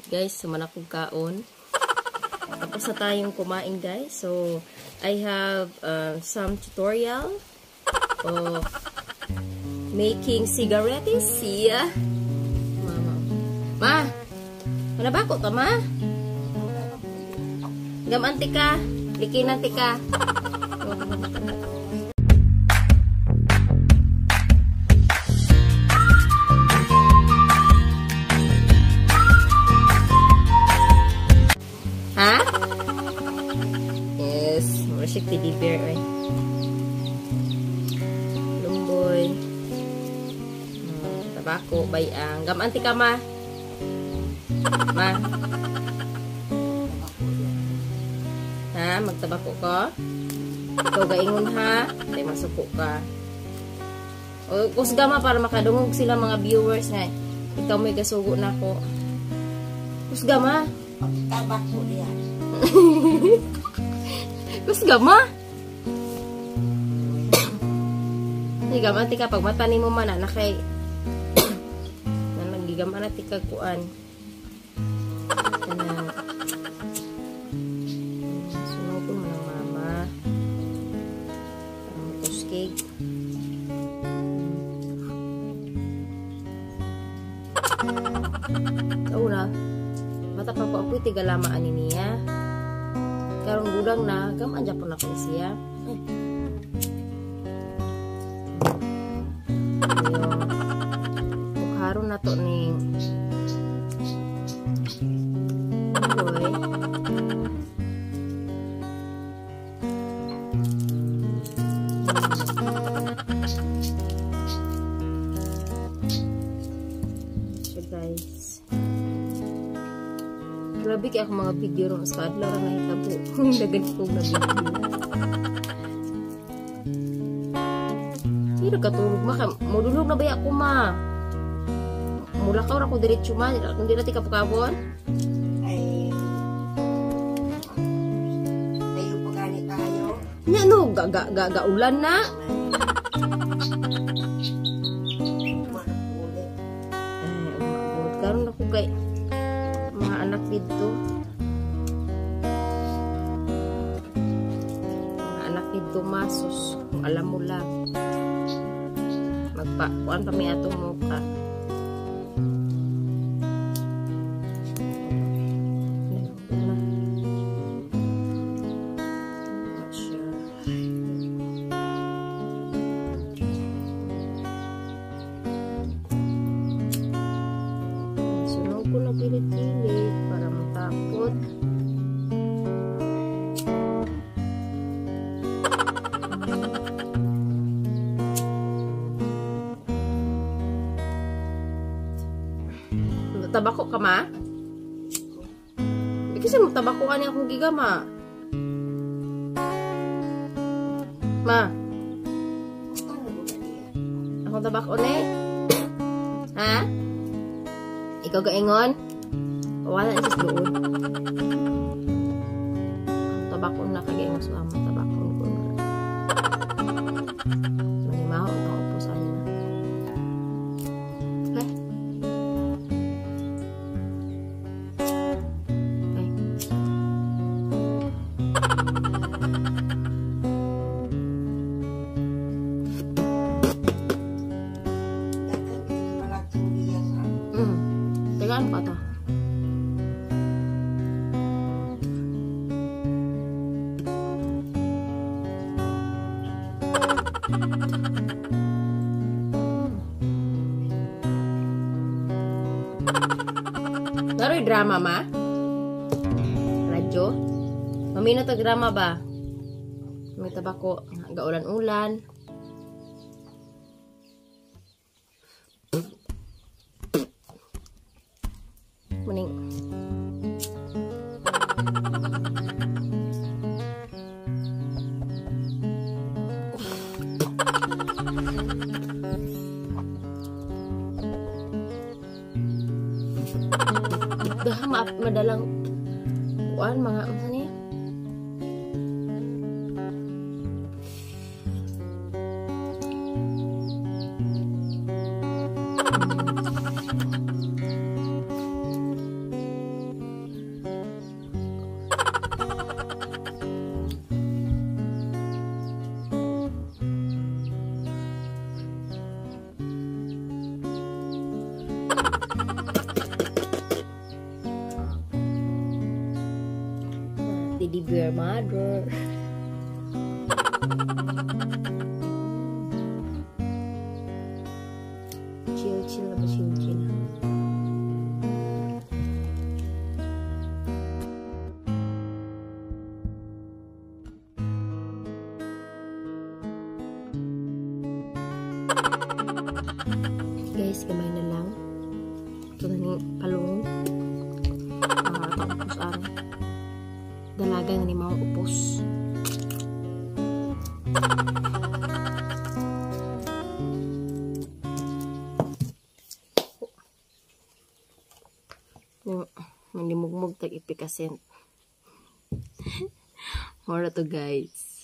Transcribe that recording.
Guys, suman akong kaon. Tapos na tayong kumain, guys. So, I have some tutorial of making cigarettes. Yeah. Mama. Ma! Manabako ka, ma? Gamanti ka. Likinan ti ka. Ha? Yes. Worship teddy bear. Eh. Lumboy. Tabako. Bayang. Gamanti ka, ma. Ma. Ha? Magtabako ka? Ikaw gaingon, ha? Tay masuko ka. O, kusga ma para makadungog sila mga viewers na ikaw may gasugo na ko. Kusga ma. Tabako niya. Kusga ma. Ay, gamanti ka pag mata nimo man na kay na nagigaman na tika kuan. Kana sunog ko man ang mama. Para matuskig. Kauna, mata pa ko apoy tigalama ani niya. Karon gulang na, gaman japon ako siya. Ay. Bukharon na to ning boy. So guys, grabe kay ako mga video ron sa adlaw ra nahitabo. Dagan ko na video. Pero katulog ma, modulog na baya ko ma. Mulakaw ra ko diretso ma, kundi na ti kapukabon. Ay. Tayo pa gani tayo. Nya no, ga ga ga, ga ulan na. Ay, umabot karon ako kay mga anak dito. Mga anak dito masus, kung alam mo lang. Magpakuan pa mi atong muka. Sunog ko na pilit-pilit para matapot. Tabako ka ma? Kasi mo tabako ka niya akong giga ma. Ma. Akong tabako ni? Ha? Ikaw gaingon? Wala na siya doon. Ang tabako na kagaingon sa ama. Tabako ko na. Manimaho itong upos ay na. Okay. Okay. Tagaan pa to. Naroy drama ma? Radyo? Mamino to drama ba? May tabako, gaulan-ulan. Muning. Dah maaf madalang kuan mga unsa niya? Teddy bear mother. Chill, chill ba? Chill, chill. Guys, gamay na lang. Ito na yung palong. Upos araw. Dalaga nga ni mga upos. Manimugmug tag ipikasent. Mora to, guys.